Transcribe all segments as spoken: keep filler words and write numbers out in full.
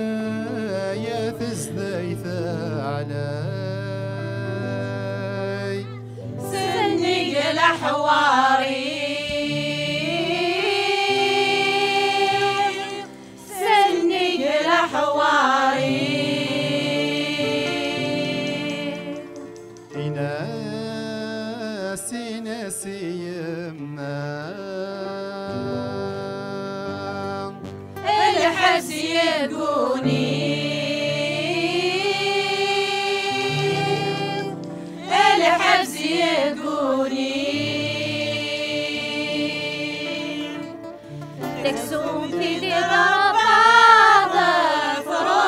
Ɛlay a tezdayt, ɛlay. Sennig leḥwari, sennig leḥwari. Inas, inas i yemma. Lḥebs yegguni, lḥebs yegguni. Taksum tili d abaḍ afruḥ.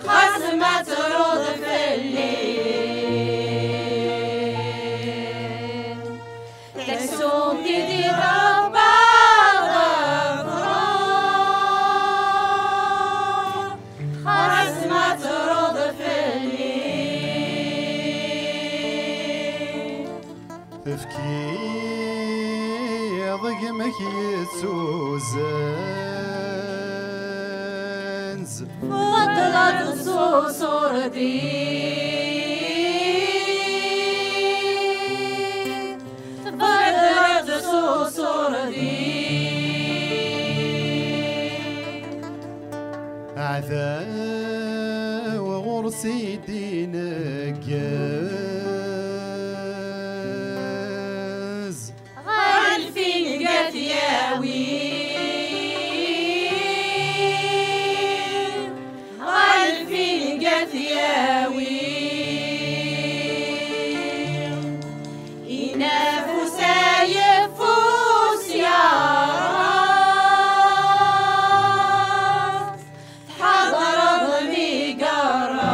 Xas ma truḍ fell-i, taksum tili d abaḍ afruḥ. Xas ma truḍ fell-i. Tefkiḍ gma-k yettuzenz. Tbeddleḍ s usurdi. Tbeddleḍ s usurdi. Aɛdaw ɣur-s i d-ineggez. Ɣer lfinga t-yawi. Ɣer lfinga t-yawi. Inafus ayeffus yeɛreḍ. Tḥadreḍ mi yeṛṛeẓ.